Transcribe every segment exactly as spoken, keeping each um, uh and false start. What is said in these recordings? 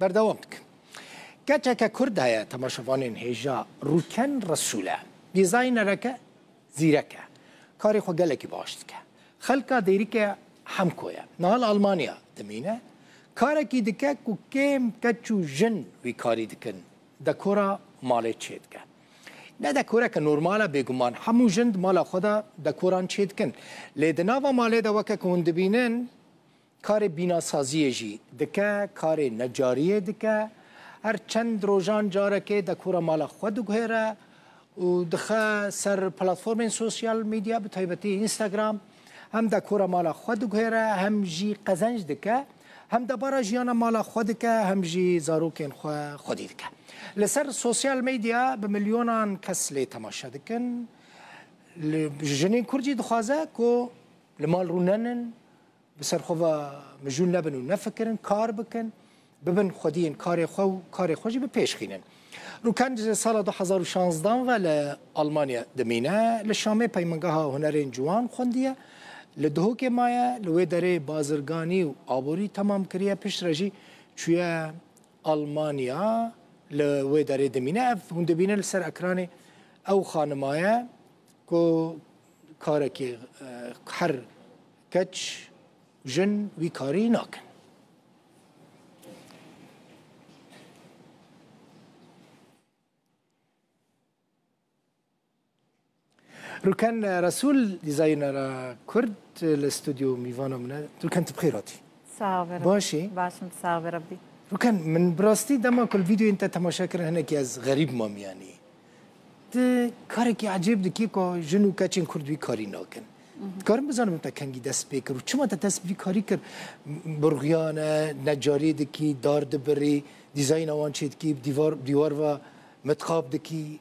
Berdewam dikim. Keçeke Kurd heye temaşevanên hêja, Rûken Resûl e. Dîzaynereke zîrek e. Karê xwe gelekî baş dike. Xelka Dêrikê Hemko ye. Niha li Almanya dimîne. Karekî dike ku kêm keç û jin wî karî dikin. Dekora malê çêdike. Ne dekoreke normal e bêguman. Hemû jin di mala xwe de dekoran çêdikin. Lê di nava malê de weke ku hûn dibînin, karê bînasaziyê jî dike, karê necariyê dike. Her çend rojan carekê dekora mala xwe diguhêre û dixe ser platformên sosyal medya, bi taybetî Instagram. Hem dekora mala xwe diguhêre, hem jî qezenc dike. Hem debara jiyana mala xwe dike, hem jî zarokên xwe xwedî dike. Li ser sosyal medya bi milyonan kes lê temaşe dikin. Li, jinên Kurd jî dixwaze ku li mal rûnenin, bi ser xwe ve mijûl nebin û nefikirin, kar bikin, bibin xwediyên karê xwe û karê xwe jî bi pêş xînin. Rûken ji sala du hezar û şanzdan ve li Almanya dimîne. Li Şamê peymangeha hunerên ciwan xwendiye. Li Duhokê maye, li wê derê bazirganî û aborî temam kiriye, piştre jî çûye Almanya, li wê derê dimîne. Ev hûn dibînin li ser ekranê, ew xanima ye ku karekî, e, her keç, jin wî karî nakin. Rûken Resûl, dîzaynera Kurd, li stûdyo mîvana min e. Rûken, tu bi xêr hatî. Sax be Rebbî. Baş î? Baş im, sax be Rebbî. Rûken, min bi rastî dema ku li vîdeoyên te temaşe kirin, hinekî ez xerîb mam, yanî. Tu karekî ecêb dikî ku jin û keçên Kurd wî karî nakin. Mhm. Dikarim bizanim te kengî dest pê kir û çima te dest bi vî karî kir? M-, burxiyane, necarî dikî, dar dibirî, dîzayna wan çêdikî, dîvar, dîwar ve mitxap dikî.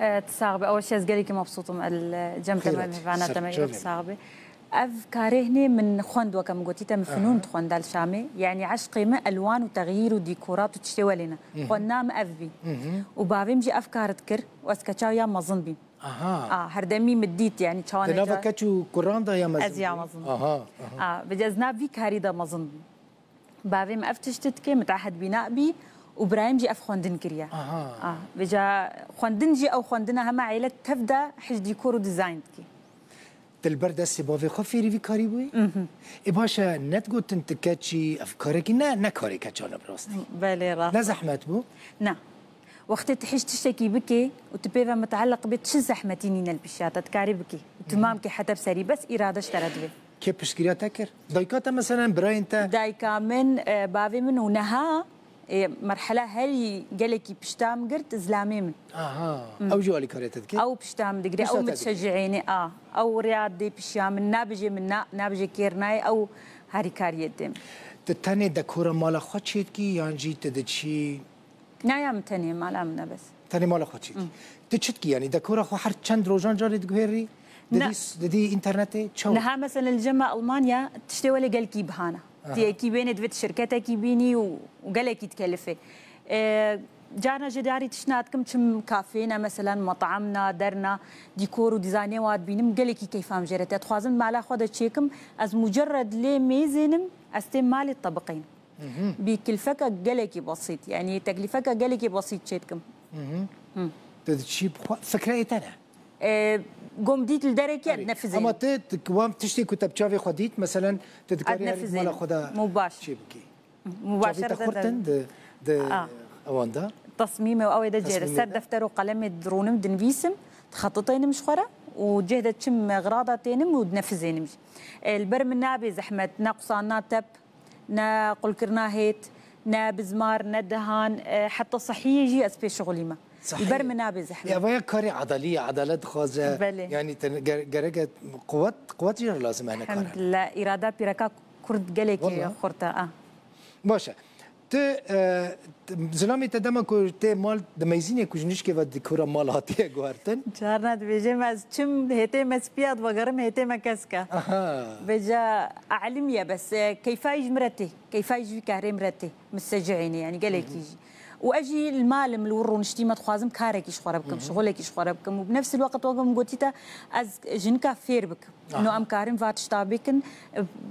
E, tu sax be, ew jî ez gelekî mebsût im el cem te, xêr me hatî, mêvana te me, serçavê, tu sax be. Ev karê hinê min xwend, weke min gotî te, min, aha, finûn dixwend li Şamê. Yanî eşqê min elwan û texyîr û dîkorat û tiştê welê ne. Mhm. Xwendina min ev bî. Mhm. Û bavê min jî ev kar dikir û ez keça ya mezin bîm. Aha. A, herdemî min dît, yanî çawa. Di nava neca keç û kuran de ya mezin bî? Ez ya mezin bîm. Aha, aha. A, vêca ez nav vî karî de mezin bîm. Bavê min ev tişt dike, miteahid bîna bî û birayê min jî ev xwendin kiriye. Aha. A, vêca xwendin jî, ew xwendina hema aîle tev de hij dîkor û dîzayn dike. Tu li ber destê bavê xwe fêrî vî karî bûyî? Mhm. Ê baş e, nedigotin tu keçî, ev karekî ne, ne karê keçan e bi rastî. Belê, rast. Ne zehmet bû? Na. Wextê tu hîç tiştekî bikê û tu pê ve miteelliq bê, çi zehmetî nîne li pişiya te, dikarî bikî. Û tu, mhm, mamkî heta bi serî, bes îrade ji te re divê. Kê piştgiriya te kir? Dayika te, meselen, birayên te? Dayika min, e, bavê min û niha, e, merhela herî gelekî pişta min girt, zilamê min. Aha. Hmm. Ew jî alîkarê te dike? Ew pişta min digire, ew, pişta te digire, mitşecîîne, a. Ew rêya dê pişiya min, nabêje min na, nabêje kêr nayê, ew harîkariyê dê min. Tu tenê dekora mala xwe çêdikî yan jî tu diçî? Na, ya min tenê mala min e bes. Tenê mala xwe çêdikî. Hmm. Tu çi dikî, yanî dekora xwe her çend rojan carê diguhêrî? Na. Didî, didî înternetê? Çawa? Niha mesela li cem me Almanya tiştê welê gelkî bihana. Aha. Tu yekî wênê divê tu şirketekî bînî û, û gelekî dikelifê. E, carna jê diyarî tiştna dikim, çim kafeyê ne, mesela metam na, der na, dîkor û dîzaynê wa dibînim, gelekî keyfa min jê re tê. Dixwazim mala xwe de çêkim, ez mucerred lê mêzênim, ez tê malê tebiqeyim. Mhm. Bi kilfeke gelekî besît, yanî teklîfeke gelekî besît çêdikim. Mhm. Hı. Tu diçî bi xwe, fikre ê te ne? E, gom dît li derekî, erê, dinefizênim. Ama tu, tu wan tiştê ku te bi çavê xwe dît, meselen, tu dikarî herî mala xwe de çê bikî. Dinefizênim. Mubaşer. Çavê te xurt in di, di ewan de? Tesmîmê û ew ê de cihê de. Tesmîmê de. Ser defter û qelemê dirûnim, dinivîsim, dixetitênim ji xwe re û cihê de çim xirada tênim û dinefizênim jî. E, li ber min nabê zehmet, ne qusandina tep, ne qulkirina hêt, ne bizmar, ne dihan, e, heta sehiyê jî ez pê şixulîme. Sehiyê. Li ber min nabê zehmet. Ya, vaya karê edalî ye, edalet dixwaze. Belê. Yanî te ger-, gereke quwet, quwet jê re lazim e, ne kar e. Elhamdulillah, îrada pîreka Kurd gelekî xurt e, a. Wala. Baş e. Tu, e, t-, zilamê te dema ku tê mal, dimeyzînê ku ji nişkê ve dîkora mal hatiye guhertin? Carna dibêje, me ez çim hêtê me spiya divegerim, hêtê me kesk e. Aha. Vêca elim ye bes, e, keyfa jî ji min re tê. Keyfa jî ji vî karê min re tê. Min secihêne, yanî gelekî jî. Hı hı. û ez jî li mal im, li wir rûniştî me, dixwazim karekî ji xwe re bikim, şixulekî ji xwe re bikim û bi nefs el-waqt weke min gotî te, ez jinika fêr bikim. Aha. Ino em karin va tişta bikin,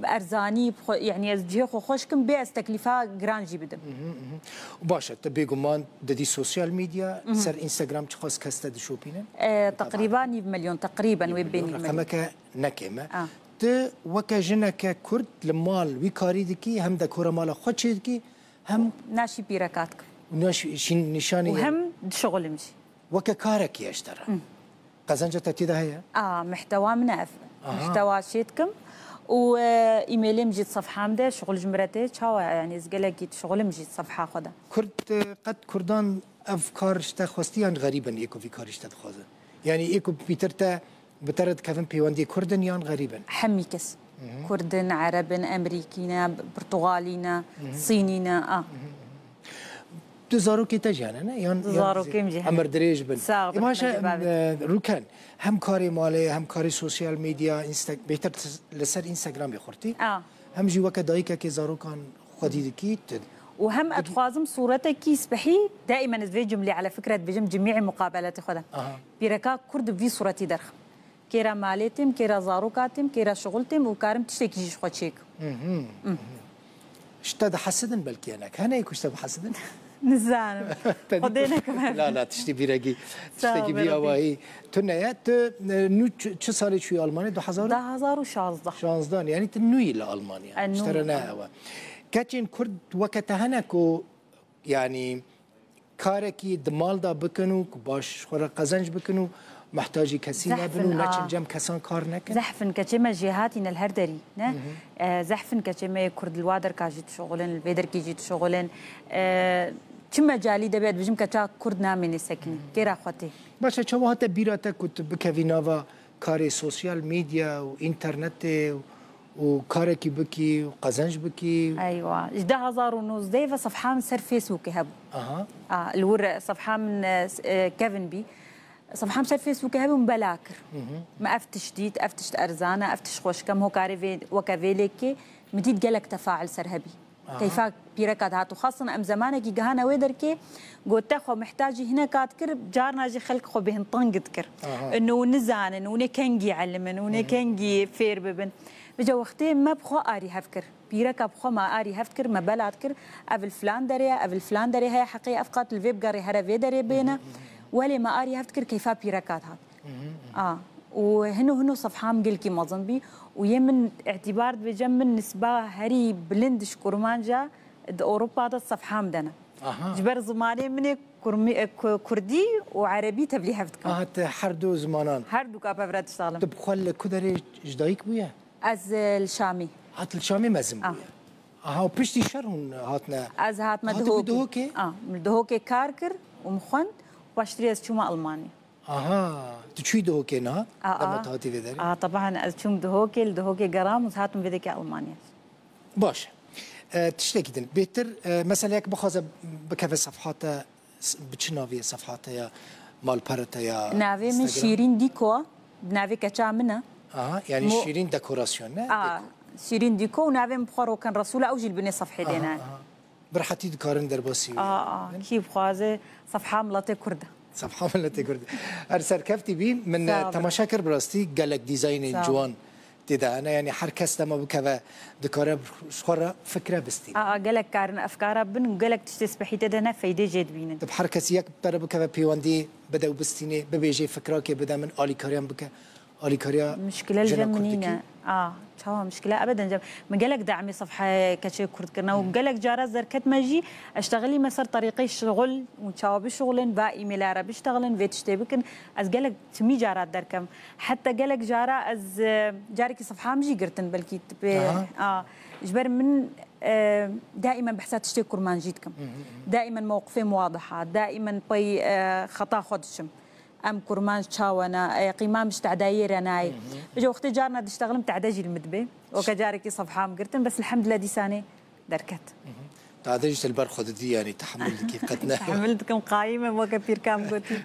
erzanî, xwe, yanî ez cihê xwe xweş kim, bê ez teklîfa giran jî bidim. Mhm, mhm. Baş e, te bêguman didî sosyal medya, ser Instagram çiqas kes te dişopînin? E, teqrîba nîv milyon, teqrîben wê bê nîv milyon. Reqemeke ne kêm e. A. Tu weke jineke Kurd li mal wî karî dikî, hem dekora mala xwe çêdikî, hem naşî pîreka dikim. Û naşî, şîn-, nîşanî û ye. Hem dişixulim jî. Weke karekî ye ji te re. Hı. Qezenca te tê de heye? A, mihtewa min e ev. Aha. Mihtewa çêdikim û, e, îmêlê min jî di sefha min de, şixul ji min re tê. Çawa, yanî ez gelekî dişixulim jî di sefha xwe de. Kurd, e, qet Kurdan ev kar ji te xwestî yan xerîb in ê ku vî karî ji te dixwazin? Yanî ê ku pîtir te, bi te re dikevin pêwendiyê Kurd in yan xerîb in? Hemî kes. Hı hı. Kurd in, Ereb in, Emerîkî ne, Pirtugalî ne, hı hı, Sînî ne, a. Hı hı. Tu zarokê te jî hene, ne? Yan, yan zarokê min jî hene. Emir dirêj bin. Sağ ol, Ê, baş e, rehmetê babê. E, Rûken, hem karê malê, hem karê sosyal medya, Insta-, bêhtir li ser Instagramê xurtî. A. Hem jî weke dayikekê zarokan xwedî dikî, tu. Û hem ez dixwazim sûretekî spehî, daîmen ez vê cumlê ele fikre dibêjim cimî muqabeletê xwe de. Aha. Pîreka Kurd bi vî sûretî derxim. Kêra malê têm, kêra zaroka têm, kêra şixul têm û karim tiştekî jî ji xwe çêkim. Mhm. Ji te dihesidin belkî hinek. Hene ku ji te bihesidin? Nizanim. Te Xwedê dît-, nekim. La, la, tiştî bîregî, sağ ol, tiştekî bî awayî. Tu ne ye, tu, e, nû çi, çi salê çûyî Almanya? Du hezar? Du hezar û şazdeh. Şazdeh, yanî tu nû yî li Almanya. E, nû. Ji te re ne ew e. Keçên Kurd weke te hene ku, yanî, karekî di mal de bikin û ku baş xwe re qezenc bikin û muhtacî kesî nebin û neçin cem kesan kar nekin? Zehf in keçê me jêhatî ne li her derî, ne? Hı hı. E, zehf in keçê me yê Kurd li wa derka jî dişuxulin, li vê derkê jî dişuxulin. E, çi mecalî de be, dibêjim keça Kurd namêne sekinî. Hı hı. Kêra xwe tê. Baş e, çawa hate bîra te ku tu bikevî nava karê sosyal medya û înternetê û, û karekî bikî û qezenc bikî? Eywa. Ji du hezar û nozdeh ve sefha min ser Facebookê hebû. Aha. A, li wir sefha min, e, s-, e, kevin bî. Sefha min ser Facebookê hebû, min bela kir. Hı hı. Me ev tişt dît, ev tişt erzan e, ev tişt xweşik e, min ho karê vê, weke vê lêkê, min dît gelek tefail ser hebî. Aha. Keyfa pîreka dihat û xasin em zemanekî gihane wê derkê, got te xwe mihtacî hineka dikir, carna jî xelk xwe bêhn teng dikir. Aha. Ino nizanin, û nê kengî elimin, û nê kengî fêr bibin. Vêca wextê me bi xwe arî hev kir. Pîreka bi xwe me arî hev dikir, me bela dikir, ev li filan derê ye, ev li filan derê heye heqê, ev qat li vê bigerê here vê derê bêne. Welê me arî hev dikir, keyfa pîreka dihat. A, û hino hino sefham gelkî mezin bî û yê min îtîbar dibêje min nisba herî bilind ji kurmanca di Ewropa de sefham de ne. Aha. Ji ber zimanê min ê kurmî-, e, ku-, kurdî û erebî tevlî hev dikim. Aha, te her du zimanan. Her du ka pevre diştalim. Tu bi xwe li ku derê ji dayik bûye? Ez, e, li Şamî. Hat li Şamî mezin bûye. Aha, û piştî şer hûn hatine. Ez hatime Dihokê. Hatibû Dihokê? A, min Dihokê kar kir û min xwend. Paştirî ez çûme Almanya. Aha, tu çûyî Dihokê niha? A, a. Dema tu hatî vê derê? A, teban ez çûm Dihokê, li Dihokê geram û hatim vê derkê Almanya. Baş. E, tiştekî din. Bêhtir, e, mesela yek bixwaze bikeve sefhate, s-, bi çi navê sefhate ya malpere te ya Instagram? Navê min Şîrîn Dîko, navê keça min e. Aha, yani Şîrîn dekorasyon, ne? A, Deko. Şîrîn Dîko û navê min bi xwe Roken Resûl e, ew jî li binê sefhê de ne. Aha, aha. Bi rehetî dikarin derbasî wî. A, a, kî bixwaze sefha miletê Kurd e. Sefha miletê Kurd. Her serkeftî bî, min, e, temaşe kir, bi rastî gelek dîzaynên ciwan tê de hene. Yanî her kes dema bikeve dikare ji xwe re fikre bistîne. A, a, gelek karin efkara bin û gelek tiştê spehî tê de ne feydê jê dibînin. Dib her kes yek pere bikeve pêwendiyê bide û bistînê, bibêjê fikrakê bide min, alîkariyan bike. Alîkariya jina kurdikî? Mişkile li cem min nîne. A, çawa mişkile? Ebeden cem. Min gelek demê sefhaya keçê kurd kirine û gelek cara ez derketime jî, ez ştexilîme ser terîqê şixul û çawa bişixulin, va îmêla re biştexilin, vê tiştê bikin. Ez gelek timî cara derkem. Heta gelek cara ez, e, carekî sefha min jî girtin belkî tipê. Aha. A, ji ber min, e, daîmen behsa tiştê kurmancî dikim. Hı hı hı. Daîmen mewqifê min wadiha, daîmen pey, e, xeta xwe diçim. Em kurmanc çawa ne, e, qîma min ji tehdayê re nayê. Hı hı. Vêca wextê carna diştexlim tehde jî li min dibe. Weke carekî sefha min girtin, bes elhamdulillah dîsanê derket. Hı hı. Tehde jî te li ber xwe didî, yanî tehemul dikî, qet ne. Tehemul dikim, qayîm im, weke pîrka min gotî.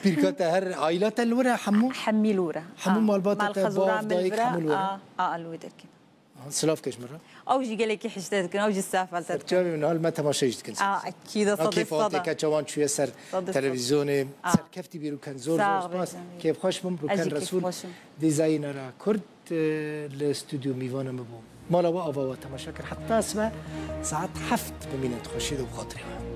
Pîrka te her aîla te li wir e hemû? Hemî li wir e. Hemû malbata te, bav, dayik, hemû li wir e? A, a, a, li wê derkê. Silav keş min re. Ew jî gelekî hişte dikin, ew jî sefel te dikin. Çavê min hal me temaşe jî dikin. Aa, ekîda Ew sadê kêfa sada. têke çawan çûye ser Sadê sada. televîzyonê, Aa. ser keftî bîr û ken zor Sağ zor ol, spas. canım. Kêfxweş bûm, Ez jî Rûken Resûl, kêfxweş im. dîzayînera Kurd, e, li stûdyo mîvana min bû. Mala we ava we temaşe kir. Heta sibe saet heft bimîne di xweşî de bi xatirê we.